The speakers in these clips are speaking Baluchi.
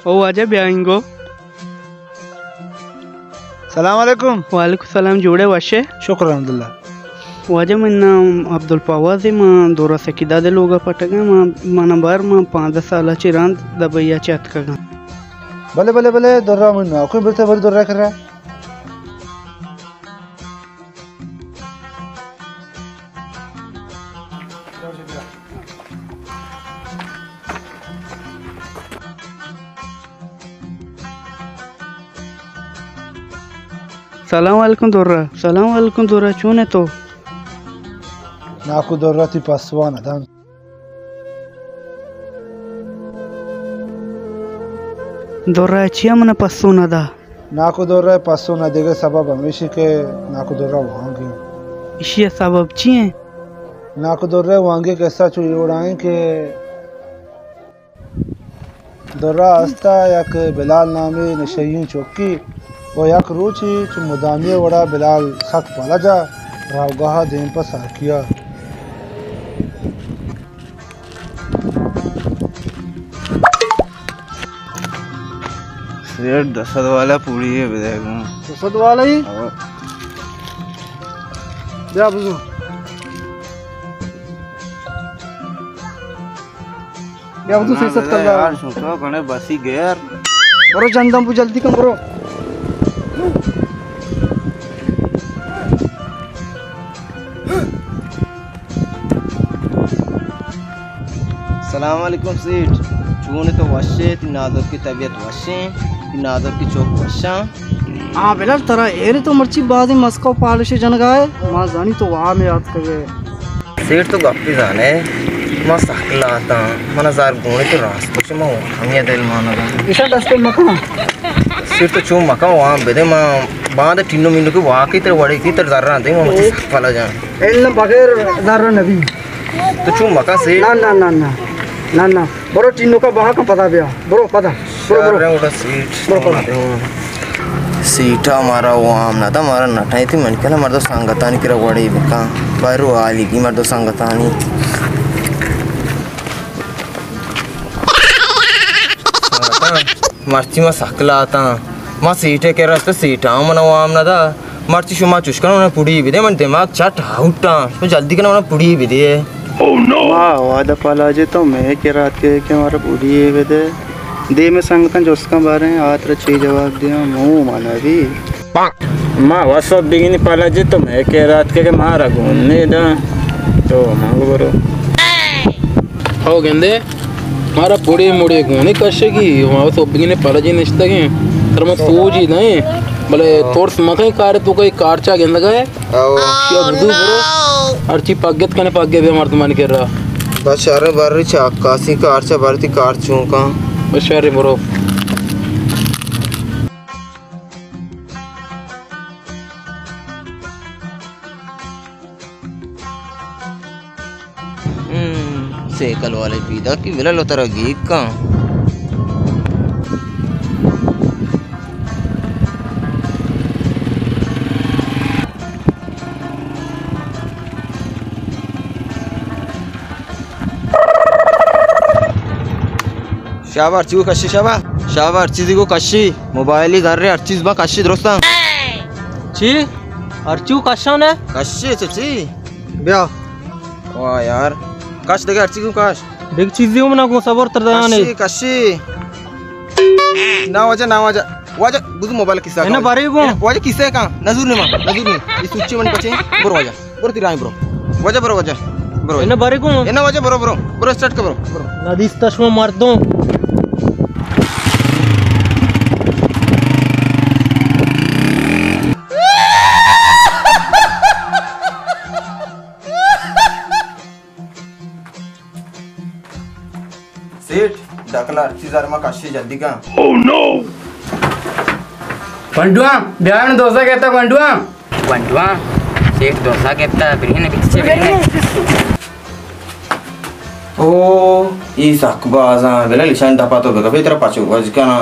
او واجہ بیا انگو۔ سلام علیکم۔ وعلیکم سلام، جوڑے وشے؟ شکر الحمدللہ۔ واجہ من نام عبدالفواز ہے، من دورہ سکیداد لوگا پٹگا، من، من بار من پانزدہ سال چی راند دبئی چی اتکگا۔ بلے، بلے، بلے، دورہ من ناکو برتے بری دورہ کرا۔ سلام علیکم دورہ۔ سلام علیکم دورہ، چون ئے تو؟ ناکو دورہ، تی پسوا نہ دان۔ دورہ چیا من پسو نہ دا؟ ناکو دورہ پسو نہ دیگے سبب ہمیشی کہ ناکو دورہ وانگی۔ اشی سبب چی ہیں؟ ناکو دورہ وانگی قصہ چو یہ وڑائیں کہ دورہ استا یک بلال نامی نشئی چوکی و یک روچی چو مدامی وڑا بلال سک پلجا راوگاہ دیم پہ ساکیا۔ سیٹھ، دو سد والا پوڑی ہے بدے گوں۔ دو سد والا ہی؟ ہاں۔ بیا بزو۔ بیا بزو، نہ، سیٹھ ست بدے کر یار، شو تو گنے بسی گیر۔ برو جندم بو، جلدی کن برو۔ سلام علیکم سیٹھ، چون ئے تو؟ وش ئے؟ تی نادر کی طبیعت وش ایں؟ تی نادر کی چوک وشاں؟ ہاں بلال، ترا ایر تو مرچی بازیں مسکو پالش جنگا ئے، ما زانی تو وام یاد کگے۔ سیٹھ تو گپی زانے، ما سک لاتاں، منا زار گونے تو راست کچھ ما ہمیں دل مانا دا۔ ایشا دست مکن۔ سیٹھ تو چون مکن، وام بدے، ما باند ٹینو مینو کے واقعی تر وڑے کی تر زراں دے، ما مچ سک پلا جان۔ الا بغیر زر نبی۔ تو چون مکن سیٹھ؟ نہ، نہ، نہ، نہ۔ نہ، نہ۔ برو ٹینو کا بہا کن پدا بیا۔ برو پدا۔ برو، برو۔ شہر رہے اڑا سیٹھ۔ برو پدا۔ سیٹھا مارا وام نہ دا، مارا نٹائی تی من کلا مردو سنگتانی کرا وڑی بکا۔ بارو آلی کی مردو سنگتانی۔ مرچی ما سک لاتاں۔ ما سیٹے کرا تو سیٹھا من وام نہ دا۔ مرچی شما چوش کنو، اناں پڑی بدے، من دماغ چٹ آؤٹاں۔ شما جلدی کنو، اناں پڑی بدے۔ ما وعدہ پالاجے تو میں کرات کے کہ مارا پڑی بدے۔ دے میں سنگتاں جست کن باریں، آترا چی جواب دیاں، مو مانا بھی۔ ما وسو بگینی پالاجے تو میں کرات کے کہ مارا گون نے دا۔ تو مانگو برو۔ ہو گندے۔ مارا پڑی مڑی گونی کشگی، ما وت اوپگینے پلجی نشتگیں۔ تر من سوجی دئیں، بلے ترس مکن کار تو کئی کارچا گندگا ہے۔ او۔ یا بدو برو۔ ہرچی پگت کنے پگے بے مردمانی کرا۔ بس شر بری چا کاسی کارچا برتی کارچوں کا۔ بس شر برو۔ ہم، سیکل والے پیدا کی بلال ترا گیگ کن۔ شابا، ہر چیز کو کشی، شابا۔ شابا، ہر چیزی کو کشی۔ موبائلی، گھر رے، ہر چیز با کشی، درستاں۔ چی؟ ہر چیز کو کشاں نے؟ کشی، چچی۔ بیا۔ واہ یار۔ کش دگہ ہر چیز کو کش۔ دگہ چیزی ہم نہ کو صبر تر دیانے۔ کشی، کشی۔ نہ واجہ، نہ واجہ۔ واجہ، بزو موبائل کیسہ انا کن۔ بارے گو۔ اے، واجہ کیسہ کن۔ نزور نیما، نزور نی۔ یہ سوچی من پچے۔ برو واجہ۔ برو تی راہیں برو۔ واجہ برو واجہ۔ برو۔ انا بارے گو۔ انا واجہ برو برو۔ برو اسٹارٹ کر برو۔ برو۔ ندیست شما مردم۔ سیٹھ، ڈکلا ہر چیز ارما کشی جلدی کن۔ گونڈواں، بیا انوں دوزا گپتا گونڈواں۔ گونڈواں، سیٹھ دوزا گپتا، برین بیت چے برین۔ او، ای سک بازاں، بلے لشان دپا تو بگا، بے ترا پچو گوج کنا۔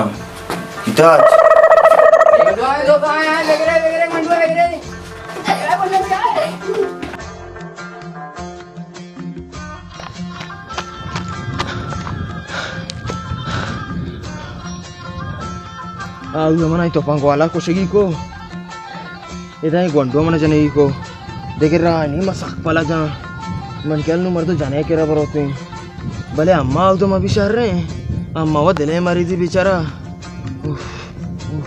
داچ۔ آ، او من ءَ تپنگ والا کشگی کو۔ ادا اے گونڈو من جنگی کو۔ دگہ راہ نی، ما سک پلا جان۔ من کل نو مردو جنے کرا بروتیں۔ بلے اما او تو ما بشر رہے۔ اما وہ دلے مریضی بیچارہ۔ اوف، اوف۔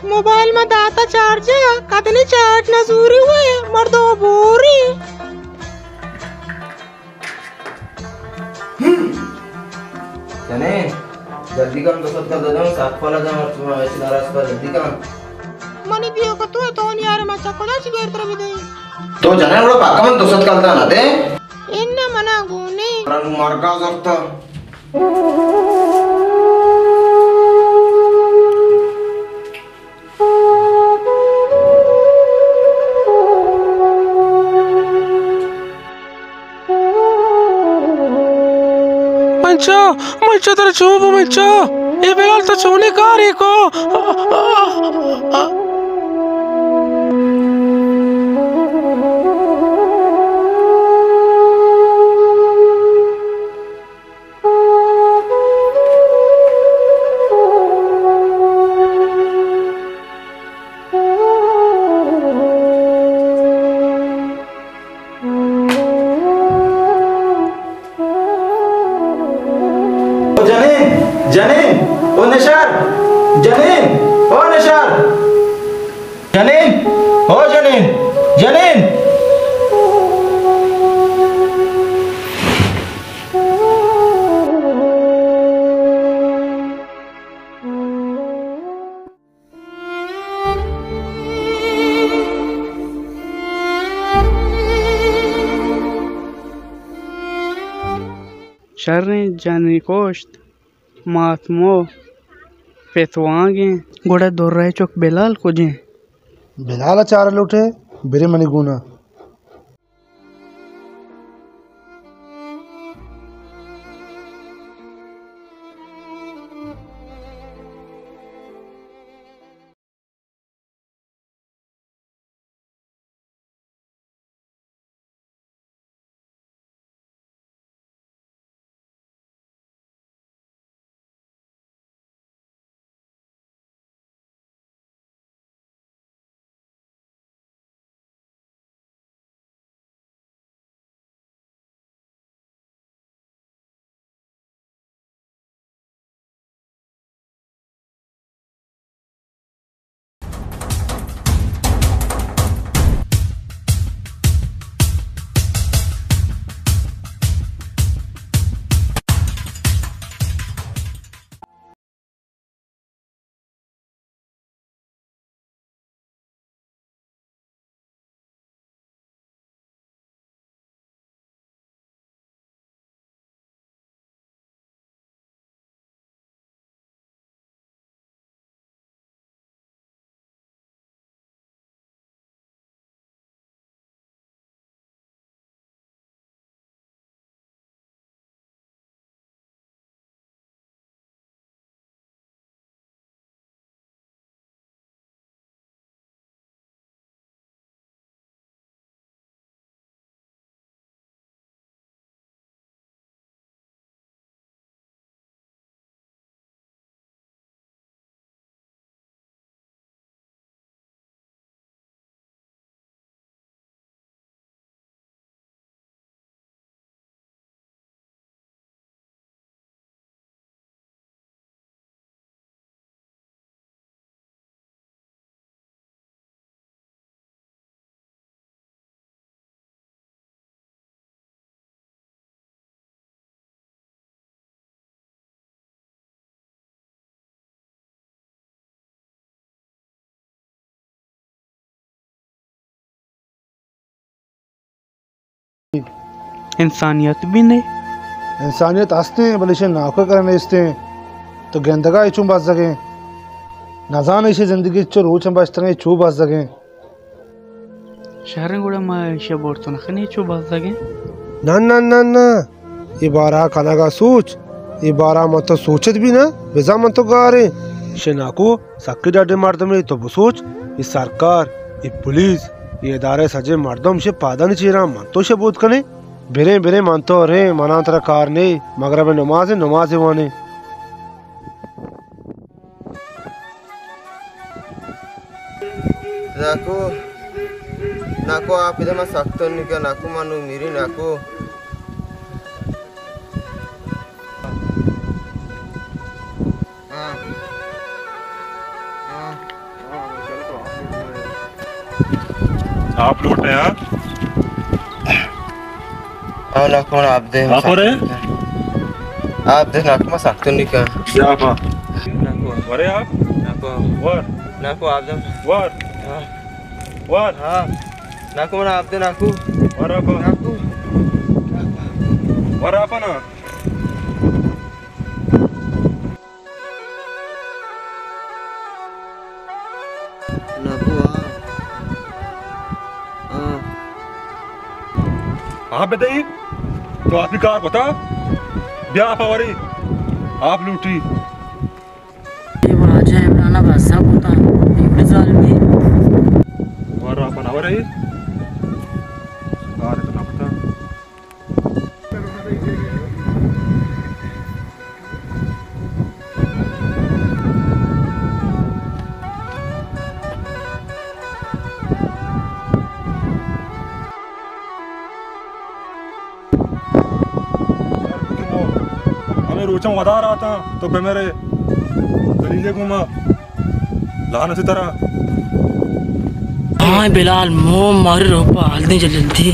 موبائل ما داتا چارج ءَ، کدنی چارج نہ زوری ہوئے، مردو بوری۔ جنین، جلدی کن، دو سد کلدار دے، سک پلا جان، مرچی ما ایشی ناراض پر، جلدی کن۔ منی دیو کو تو، تو نیار ما چکولا چی گیر تر بدے۔ تو جنین، وڑا پاکا من دو سد کلدار نہ دے۔ ان منا گونے۔ مرگا زرتا۔ منچا، منچا ترا چون بو منچا؟ اے بلال تو چونیں کارے کو؟ او جنین، جنین، او نشار، جنین، او نشار، جنین، او جنین، جنین۔ شریں جنی کشت، ماتمو پت وانگیں۔ گڑا درائے چک بلال کجیں؟ بلال ءَ چار لوٹے، برے منی گونا۔ انسانیت بھی نہیں۔ انسانیت ہستیں، بلے ایشی ناکو کرا نیستیں۔ تو گندگا اے چون بزگیں؟ نزان ایشی زندگی چو روچ ہم بچتگیں، چو بزگیں۔ شریں گڑا ما ایشی بورتو نخنی چو بزگیں۔ نہ، نہ، نہ، نہ۔ اے بارہ کنگا سوچ، اے بارہ من تو سوچت بھی نہ، بزاں من تو گاریں۔ شناکو سکی ڈاڈے مردمے، تو بسوچ، اے سرکار، اے پولیس، اے ادارہ سجے مردم شے پادانی چیراں من تو شے بود کنے۔ بریں، بریں، من تو ریں، منا ترا کار نی، مغرب نماز، نماز وانیں۔ ناکو، ناکو، آپ دے، من سک تنّی کاں، ناکو، من نوں میری، ناکو۔ ہاں۔ ہاں۔ آپ لوٹے، ہاں؟ ہاں، ناکو، من آپ دے، آپ ورے؟ آپ دے، ناکو، من سک تنّی کاں۔ کیا آپ؟ ناکو۔ ورے آپ؟ ناکو۔ ور۔ ناکو، آپ دے۔ ور۔ ہاں۔ ور۔ ہاں۔ ناکو، من آپ دے، ناکو۔ ور آپ۔ ناکو۔ ور آپ نا۔ ناکو، آ۔ آ۔ آپ بدئی، تو آپی کار کتا، بیا آپ وری، آپ لوٹی۔ اے واجہ عمران بس کتا، اے ظالمی۔ ور آپ نہ ورئی، کار کتا۔ ہمے روچاں ودار آتاں، تو بمرے۔ دلیلے گوما لعنت ترا۔ ہاں بلال، مو ماری روپا حال دیں جلدی۔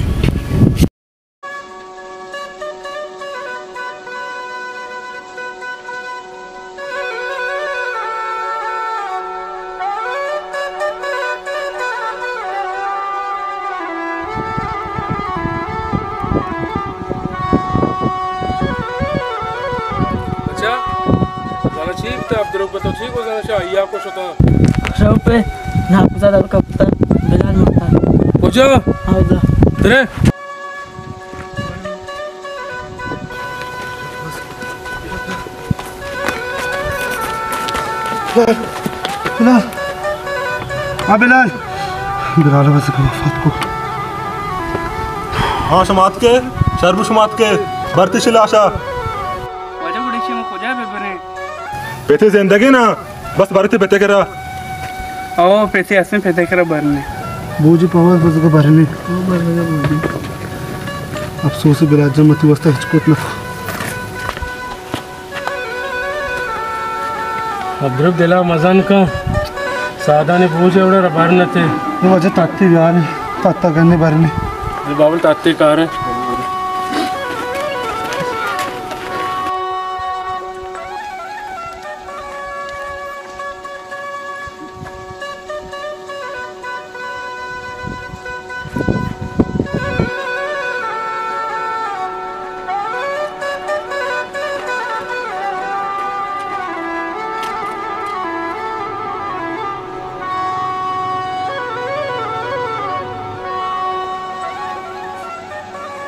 اچھا، زانا چی بوتا؟ عبدالرؤف تو چی گو زانا شاہ یا کو شتا؟ شاہ پہ ناکوزا دبکا بوتا، بلال متا۔ کجا؟ ہاں، اودا۔ ترے؟ بلال، بلال۔ ہاں، بلال۔ بلال بس وفات کو۔ ہاں، شما اتکے، شر بو شما اتکے، برتی شی لاشا۔ واجہ گڑا شما کجا ببریں؟ پتے زندگی نا۔ بس برتی پتے کرا۔ او، پتے ہستیں، پتے کرا برنے۔ بوجی پاور بزگ برنے۔ او، برنے بوجی۔ افسوس بلال جان، متی واسطہ ہچ کت نہ۔ عبدالرؤف دلا مزن کن۔ سادانی بوجے اوڑا را برنتے۔ یہ وجہ تاتی بیار، تاتا گنے برنے۔ یہ بابل تاتی کار ہے۔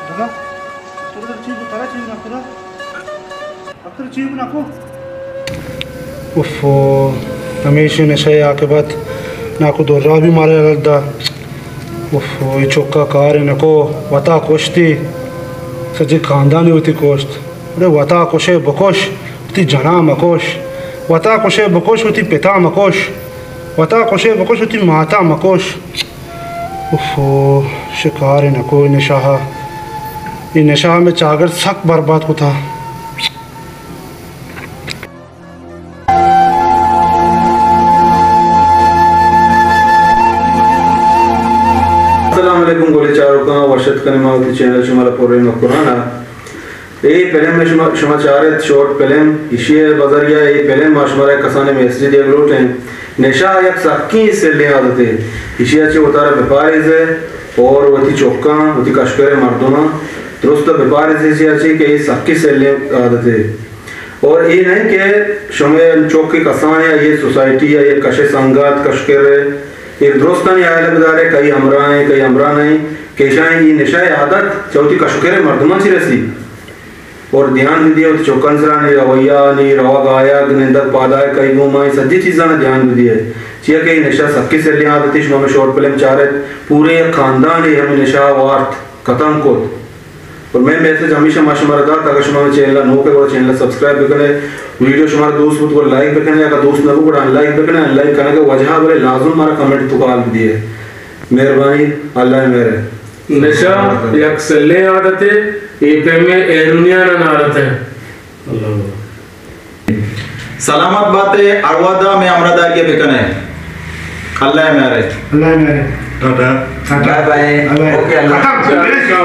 دادا، تو چیز، ترا چیز نہ کرا۔ اف، ہمیشی نشہ ءِ عاقبت ناکو درا بھی مارا یلہ دا۔ اف، اے چکا کار نکو، وتا کشتی، سجے خاندانی وتی کشت۔ اڑے وتا کشے بکش، وتی جنا مکش۔ وتا کشے بکش، وتی پتا مکش۔ وتا کشے بکش، وتی ماتا مکش۔ اف، شکار نکو اے نشہ ءَ۔ اے نشہ ءَ مئے چاگرد سک برباد کتا۔ السلام علیکم گلیں چاروکاں، وش اتک کنیں ما وتی چینل شمارا پریں مکران ءَ۔ اے فلم ءَ شما، شما چارت شارٹ فلم، ایشی ءِ بذریعہ اے فلم ما شمارا یک کسانیں میسجے دیگ لوٹیں۔ نشہ یک سکیں سلیں عادتے، ایشی ءَ چہ وتارا بپاریزے اور وتی چکاں، وتی کشکر ءِ مردماں درست بپاریزے ایشی ءَ چہ کہ اے سکیں سلیں عادتے۔ اور اے نہ کہ شمئے چک کسانیں یا اے سوسائٹی یا اے کش سنگت کشکر ءِ اے درستانی حیال بدارے، کئی ہمراہ ایں، کئی ہمراہ نہ ایں، کہ ایشاں اے نشہ ءِ عادت چہ وتی کشکر ءِ مردماں چہ رسی۔ اور دھیان بدیے وتی چکانی سرا، نی رویہ، نی روگ آیگ، نندگ پادائگ، کئی گوما ایں، سجی چیزاں دھیان بدیے۔ چیا کہ اے نشہ سکیں سلیں عادتے، شما ہمے شارٹ فلم چارت، پورے یک خاندانے ہمے نشہ وارت، ختم کت۔ اور مئے میسج ہمیشہ ما شمارا دات، اگر شما چینل نوک ہے، گڑا چینل سبسکرائب بکنے، ویڈیو شمارا دوست بوت، گڑا لائک بکنے، اگر دوست نہ بوت، گڑا ان لائک بکنے، ان لائک کنگ ءِ وجہ بلے لازم مارا کمنٹ تو کال بدیے۔ مہربانی، اللہ مہر۔ نشہ یک سلیں عادتے، اے پیمیں ایرونیانا عادتے۔ اللہ۔ سلامت باتے، ہر وہدا مئے ہمراہداری بکنے۔ اللہ مہر۔ اللہ مہر۔ Tata. Tata. Bye bye. Bye bye. Okay, اللہ۔ ختم۔